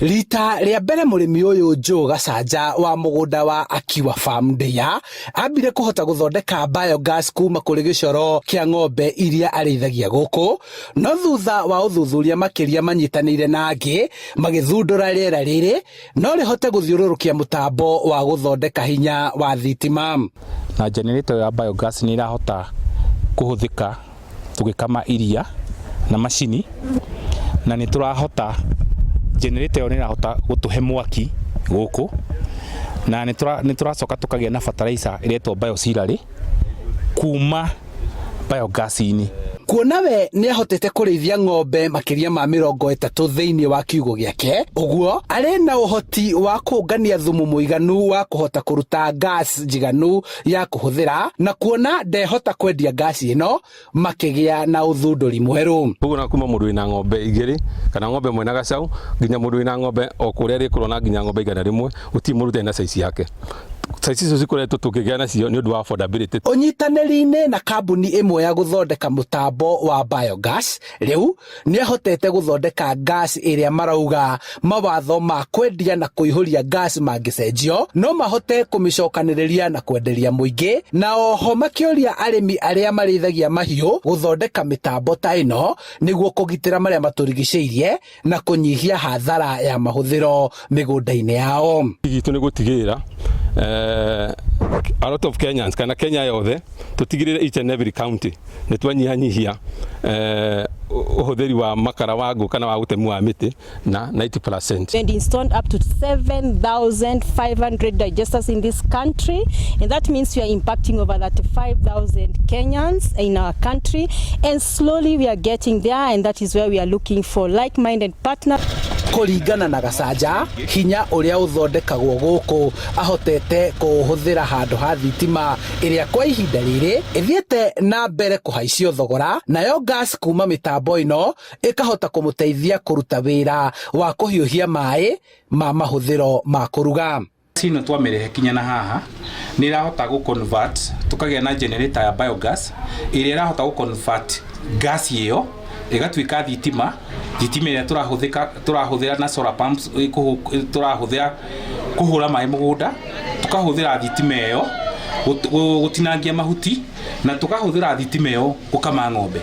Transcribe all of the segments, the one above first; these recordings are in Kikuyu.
Rita rĩa mbere mũrĩmi ũyũ Joe Gacanja wa mũgũnda wa Akiwa Farm Ndĩa ambire kũhota gũthondeka biogas kuma kũrĩ gĩcoro kĩa ng'ombe iria arĩithagia gũkũ, no thutha wa ũthuthuria makĩria manyitanĩire na angĩ magĩthundũra rĩera rĩrĩ no rĩhote gũthiũrũrũkia mũtambo wa gũthondeka hinya wa thitima. Na generator ya biogas nĩ ĩrahota kũhũthĩka tũgĩkama iria na macini, na nĩ tũrahota, generator ĩyo nĩ ĩrahota gũtũhe mwaki gũkũ, na nĩ tũracoka tũkagĩa na fertilizer ĩretwo bioslurry kuma biogas-inĩ. Kuona we nĩ ahotete kũrĩithia ng'ombe makĩria ma 30 thĩinĩ wa kiugũ gĩake, ũguo arĩ na ũhoti wa kũngania thumu mũiganu wa kũhota kũruta gas njiganu ya kũhũthĩra, na kuona ndehota kwendia gas ĩno, makĩgĩa na ũthundũri mwerũ. Koguo na kuma mũndũ wĩna ng'ombe igĩrĩ kana ng'ombe ĩmwe na gacau nginya mũndũ wĩna ng'ombe o kũrĩa arĩkorwo na nginya ng'ombe 100, gũtirĩ mũndũ ũtarĩ na size yake. Size icio cikoretwo tũkĩgĩa nacio nĩ ũndũ wa affordability. Ũnyitanĩri-inĩ na kambuni ĩmwe ya gũthondeka mũtambo wa biogas, rĩu nĩahotete gũthondeka gas ĩrĩa marauga mawatho ma kwendia na kũihũria gas mangĩcenjio no mahote kũmĩcokanĩrĩria na kwenderia mũingĩ, na oho makĩũria arĩmi arĩa marĩithagia mahiũ gũthondeka mĩtambo ta ĩno nĩguo kũgitĩra marĩa matũrigicĩirie na kũnyihia hathara ya mahũthĩro mĩgũnda-inĩ yao. Gitũ nĩ gũtigĩrĩra a lot of Kenyans kana Kenya yothe tũtigĩrĩre each and every county nĩ twanyihanyihia ũhũthĩri wa makara wa ngũ kana wa ũtemi wa mĩtĩ na 90%. And installed up to 7,500 digesters in this country, and that means we are impacting over 35,000 Kenyans in our country, and slowly we are getting there, and that is where we are looking for like-minded partners. Kũringana na Gacanja, hinya ũrĩa ũthondekagwo gũkũ ahotete kũũhũthĩra handũ ha thitima ĩrĩa kwa ihinda rĩrĩ ĩthiĩte na mbere kũhaicio thogora, nayo gas kuma mĩtambo ĩno ĩkahota kũmũteithia kũruta wĩra wa kũhiũhia maĩ ma mahũthĩro ma kũruga. Ĩno twamĩrehe kinya na haha nĩ ĩrahota gũ convert, tũkagĩa na generator ya biogas ĩrĩa ĩrahota gũ convert gas ĩyo ĩgatuĩka thitima, thitima ĩrĩa tũrahũthĩka tũrahũthĩra na solar pumps, tũrahũthĩra kũhũra maĩ mũgũnda, tũkahũthĩra thitima ĩyo gũtinangia mahuti, na tũkahũthĩra thitima ĩyo gũkama ng'ombe.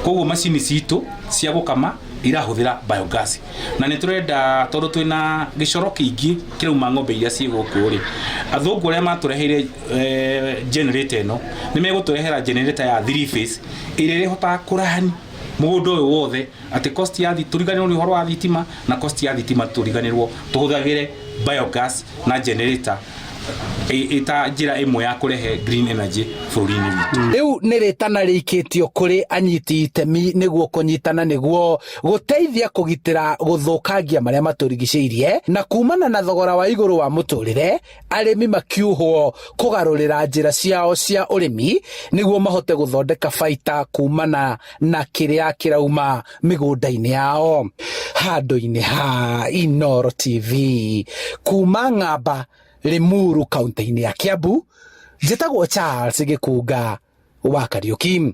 Koguo macini citũ cia gũkama irahũthĩra biogas, na nĩ tũrenda, tondũ twĩna gĩcoro kĩingĩ kĩrauma ng'ombe iria ciĩ gũkũ rĩ, athũngũ arĩa matũreheire generator ĩno nĩ megũtũrehera generator ya three phase ĩrĩa ĩrĩhotaga kũrani mũgũnda ũyũ wothe, atĩ cost ya tũriganĩrwo nĩ ũhoro wa thitima, na cost ya thitima tũriganĩrwo, tũhũthagĩre biogas na generator ĩta njĩra ĩmwe ya kũrehe green energy bũrũri-inĩ witũ. Rĩu nĩ rĩtana rĩikĩtio kũrĩ anyiti itemi nĩguo kũnyitana nĩguo gũteithia kũgitĩra gũthũkangia marĩa matũrigicĩirie, na kumana na thogora wa igũrũ wa mũtũrĩre, arĩmi makiuhwo kũgarũrĩra njĩra ciao cia ũrĩmi nĩguo mahote gũthondeka baita kumana na kĩrĩa kĩrauma mĩgũnda-inĩ yao. Handũ-inĩ ha Inooro TV kuma Ng'amba, Limuru, kaunti-inĩ ya Kiambu, njĩtagwo Charles Gĩkunga wa Kariũki.